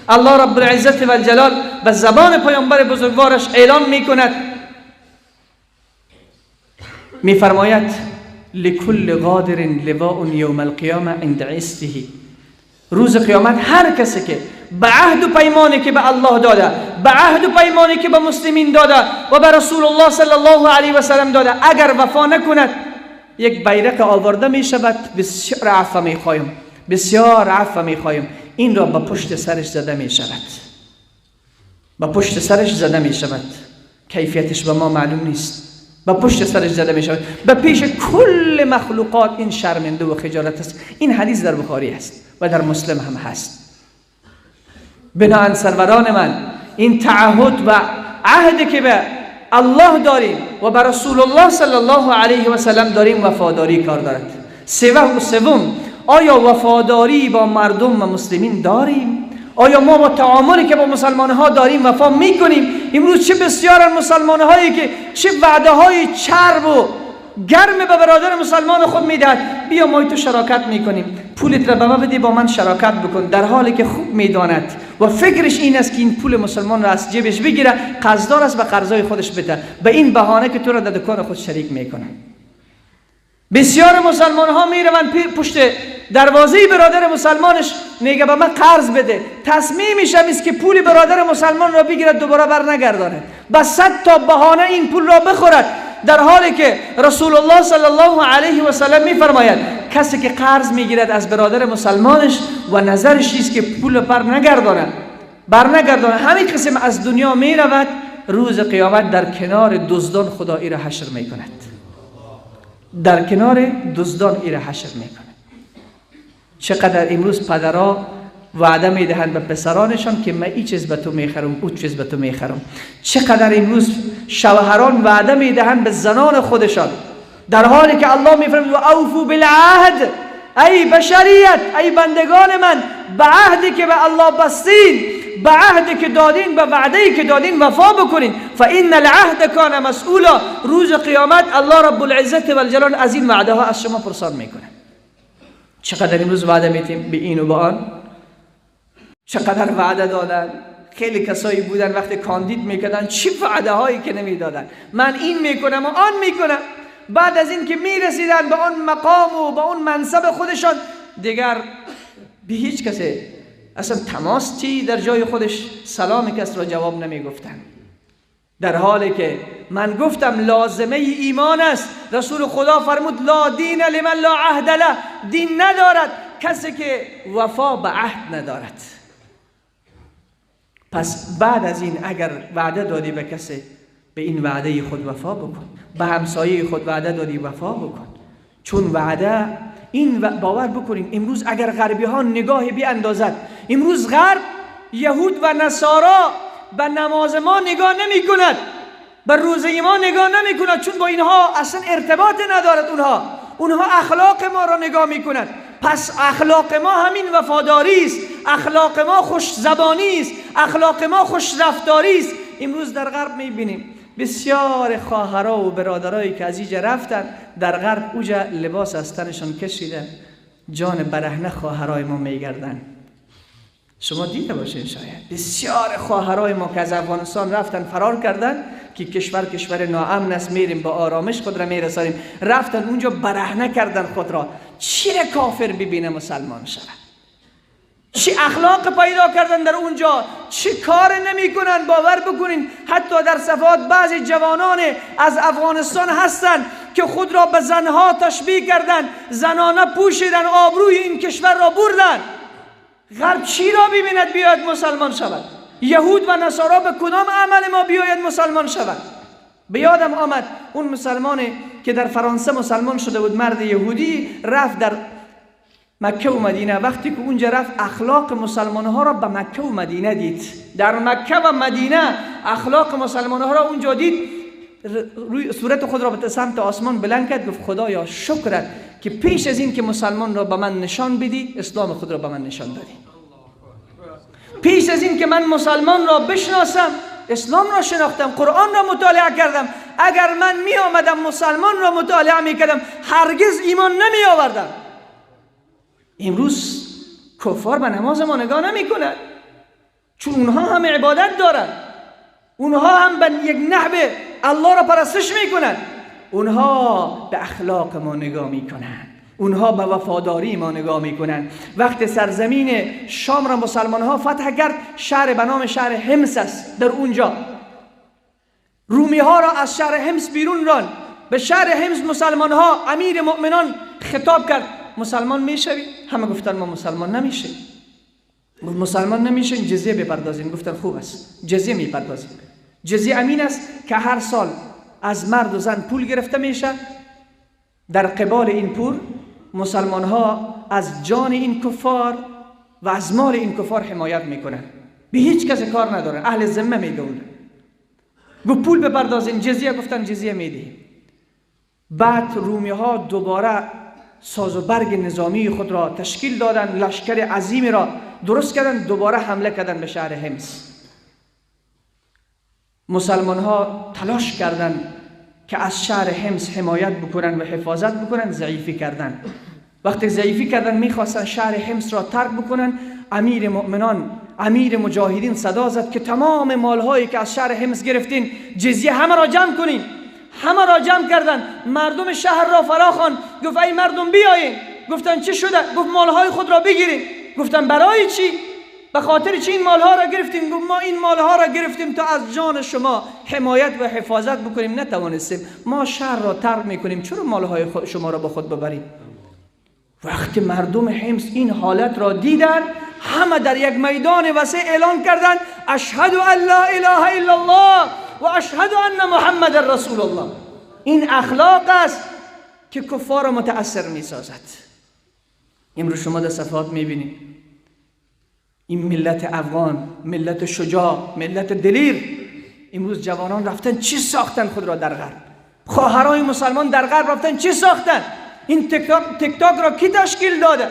الله رب العزت و الجلال به زبان پیامبر بزرگوارش اعلان میکند، میفرماید لکل غادر لواء یوم القیامه عند عسته. روز قیامت هر کسی که به عهد و پیمانی که به الله داده، به عهد و پیمانی که به مسلمین داده و به رسول الله صلی الله علیه و سلم داده، اگر وفا نکند، یک بیرق آورده می شود، بسیار عفو می خواهیم، بسیار عفو می خواهیم، این را به پشت سرش زده می شود، به پشت سرش زده می شود. کیفیتش به ما معلوم نیست، به پشت سرش زده می شود، به پیش کل مخلوقات این شرمنده و خجالت است. این حدیث در بخاری است و در مسلم هم هست. بناهن سروران من، این تعهد و عهدی که به الله داریم و به رسول الله صلی الله علیه و سلم داریم وفاداری کار دارد. سوم، آیا وفاداری با مردم و مسلمین داریم؟ آیا ما با تعاملی که با مسلمان ها داریم وفا میکنیم؟ امروز چه بسیار مسلمان هایی که چه وعده های چرب و گرم به برادر مسلمان خود میدهد، بیا ما تو شراکت میکنیم، پولت را به من بده با من شراکت بکن، در حالی که خوب میداند و فکرش این است که این پول مسلمان را از جیبش بگیره، قرضدار است به قرضای خودش بده، به این بهانه که تو را در دکان خود شریک میکنه. بسیار مسلمان ها میروند پشت دروازه برادر مسلمانش، میگه به من قرض بده، تصمیمش هم است که پول برادر مسلمان را بگیرد دوباره بر نگرداند، به 100 تا بهانه این پول را بخورد، در حالی که رسول الله صلی الله علیه و سلم میفرماید کسی که قرض میگیرد از برادر مسلمانش و نظرش است که پول بر نگرداند، بر نگرداند، همین قسم از دنیا میرود، روز قیامت در کنار دزدان خدا ای را حشر میکند، در کنار دزدان ای را حشر میکند. چقدر امروز پدرها وعده میدهند به پسرانشان که من این چیز به تو میخرم، او چیز به تو میخرم. چقدر امروز شوهران وعده میدهند به زنان خودشان، در حالی که الله میفرماید و اوفوا بالعهد، ای بشریت، ای بندگان من، به عهدی که به الله بستین، به عهدی که دادین، به وعده‌ای که دادین وفا بکنین. فان العهد کان مسئولا. روز قیامت الله رب العزت و الجلال از این وعده ها از شما پرسان میکنه. چقدر امروز وعده میتیم به این و به آن، چقدر وعده دادن. خیلی کسایی بودن وقتی کاندید میکردن چی وعده هایی که نمیدادن، من این میکنم و آن میکنم. بعد از این که میرسیدن به آن مقام و به آن منصب خودشان، دیگر به هیچ کسی اصلا تماس چی در جای خودش سلام کس را جواب نمیگفتن، در حالی که من گفتم لازمه ایمان است. رسول خدا فرمود لا دین لمن لا عهد له، دین ندارد کسی که وفا به عهد ندارد. پس بعد از این اگر وعده دادی به کسی، به این وعده خود وفا بکن، به همسایه خود وعده دادی وفا بکن. چون وعده این باور بکنیم امروز اگر غربی ها نگاه بیاندازد، امروز غرب یهود و نصارا به نماز ما نگاه نمی کند، به روزه ما نگاه نمی کند، چون با اینها اصلا ارتباط ندارد. اونها اخلاق ما را نگاه می کند. پس اخلاق ما همین وفاداری است، اخلاق ما خوش زبانی است، اخلاق ما خوش رفتاری است. امروز در غرب می بینیم بسیار خواهرها و برادرایی که از اینجا رفتن در غرب، اوجا لباس از تنشان کشیدن، جان برهنه خواهرای ما میگردن. شما دیده باشین شاید بسیار خواهرای ما که از افغانستان رفتن فرار کردن که کشور کشور ناامن است، میریم با آرامش خود را میرسانیم، رفتن اونجا برهنه کردن خود را. چی کافر ببینه مسلمان شود؟ چی اخلاق پیدا کردن در اونجا، چی کار نمی کنن. باور بکنین حتی در صفات بعضی جوانان از افغانستان هستن که خود را به زنها تشبیه کردن، زنانه پوشیدن، آبروی این کشور را بردن. غرب چی را ببیند بیاید مسلمان شود؟ یهود و نصارا به کدام عمل ما بیاید مسلمان شود؟ به یادم آمد اون مسلمانی که در فرانسه مسلمان شده بود، مرد یهودی، رفت در مکه و مدینه. وقتی که اونجا رفت اخلاق مسلمان ها را به مکه و مدینه دید، در مکه و مدینه اخلاق مسلمان ها را اونجا دید، روی صورت خود را به سمت آسمان بلند کرد، گفت خدایا شکرت که پیش از این که مسلمان را به من نشان بدی، اسلام خود را به من نشان دادی. پیش از این که من مسلمان را بشناسم، اسلام را شناختم، قرآن را مطالعه کردم. اگر من می آمدم مسلمان را مطالعه می کردم، هرگز ایمان نمی آوردم. امروز کفار به نماز ما نگاه نمی کند. چون اونها هم عبادت دارند، اونها هم به یک نحو الله را پرستش میکنند. اونها به اخلاق ما نگاه میکنند، اونها به وفاداری ما نگاه میکنند. وقت سرزمین شام را مسلمان ها فتح کرد، شهر به نام شهر حمص است، در اونجا رومی ها را از شهر حمص بیرون راند. به شهر حمص مسلمان ها امیر مؤمنان خطاب کرد، مسلمان میشوی؟ همه گفتن ما مسلمان نمیشیم. مسلمان نمیشین، جزیه بپردازیم. گفتن خوب است، جزیه میپردازیم. جزیه امین است که هر سال از مرد و زن پول گرفته میشه، در قبال این پول مسلمان ها از جان این کفار و از مال این کفار حمایت میکنن، به هیچ کس کار ندارن، اهل ذمه میگن. گفت پول بپردازین جزیه، گفتن جزیه میدیم. بعد رومی ها دوباره ساز و برگ نظامی خود را تشکیل دادن، لشکر عظیمی را درست کردن، دوباره حمله کردن به شهر حمص. مسلمان ها تلاش کردند که از شهر حمص حمایت بکنن و حفاظت بکنن، ضعیفی کردن. وقتی ضعیفی کردن میخواستن شهر حمص را ترک بکنن، امیر مؤمنان، امیر مجاهدین صدا زد که تمام مالهایی که از شهر حمص گرفتین جزیه همه را جمع کنین. همه را جمع کردن، مردم شهر را فراخوان، گفت ای مردم بیایین. گفتن چه شده؟ گفت مالهای خود را بگیرین. گفتن برای چی؟ به خاطر چی این مالها را گرفتیم؟ گفت ما این مالها را گرفتیم تا از جان شما حمایت و حفاظت بکنیم، نتوانستیم، ما شهر را ترک میکنیم، چرا مالهای شما را با خود ببریم؟ وقتی مردم حمص این حالت را دیدن، همه در یک میدان وسیع اعلان کردند اشهد ان لا اله الا الله و اشهد ان محمد رسول الله. این اخلاق است که کفار را متاثر میسازد. امروز شما در صفحات میبینید این ملت افغان، ملت شجاع، ملت دلیر، امروز جوانان رفتن چی ساختن خود را در غرب؟ خواهرای مسلمان در غرب رفتن چی ساختن؟ این تیک تاک را کی تشکیل داده؟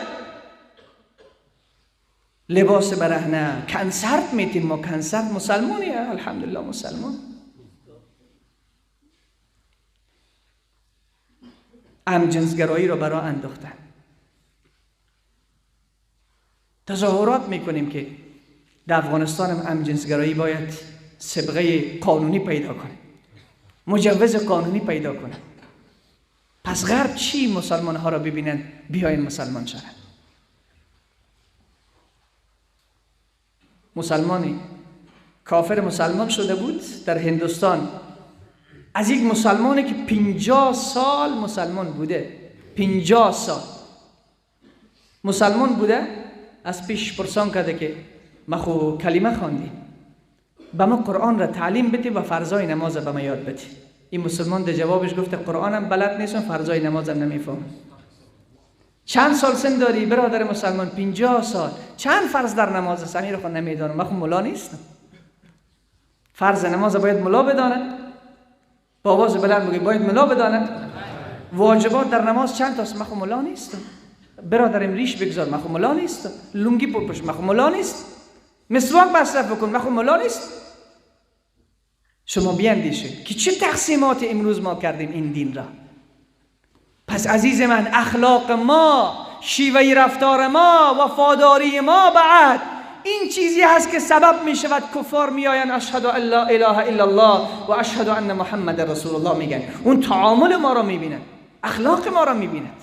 لباس برهنه، کنسرت میتیم ما، کنسرت مسلمانی، الحمدلله مسلمان. همجنسگرایی را برای انداختن. تظاهرات میکنیم که در افغانستان هم همجنسگرایی باید سبقه قانونی پیدا کنه، مجوز قانونی پیدا کنه. پس غرب چی مسلمان ها را ببینن بیاین مسلمان شوند؟ مسلمانی کافر مسلمان شده بود در هندوستان، از یک مسلمانی که 50 سال مسلمان بوده، 50 سال مسلمان بوده، از پیش پرسان کرده که ما خو کلمه خواندیم، به ما قرآن را تعلیم بده و فرضای نماز به ما یاد بده. این مسلمان در جوابش گفته قرآنم بلد نیستم، فرضای نمازم نمیفهمم. چند سال سن داری برادر مسلمان؟ 50 سال. چند فرض در نماز است؟ امیر خو نمیدانم، من خو ملا نیستم. فرض نماز باید ملا بدانه؟ با آواز بلند بگید باید ملا بدانه؟ واجبات در نماز چند تاست؟ من خو ملا نیستم. برادرم ریش بگذار، من خو ملا نیستم. لونگی بپوش، من خو ملا نیست. مسواک مصرف بکن، من خو ملا نیست. شما بیاندیشید که چه تقسیمات امروز ما کردیم این دین را. پس عزیز من، اخلاق ما، شیوه رفتار ما، وفاداری ما به عهد، این چیزی هست که سبب می شود کفار می آیند اشهد ان لا اله الا الله و اشهد ان محمد رسول الله میگن. اون تعامل ما را می بینند، اخلاق ما را می بیند.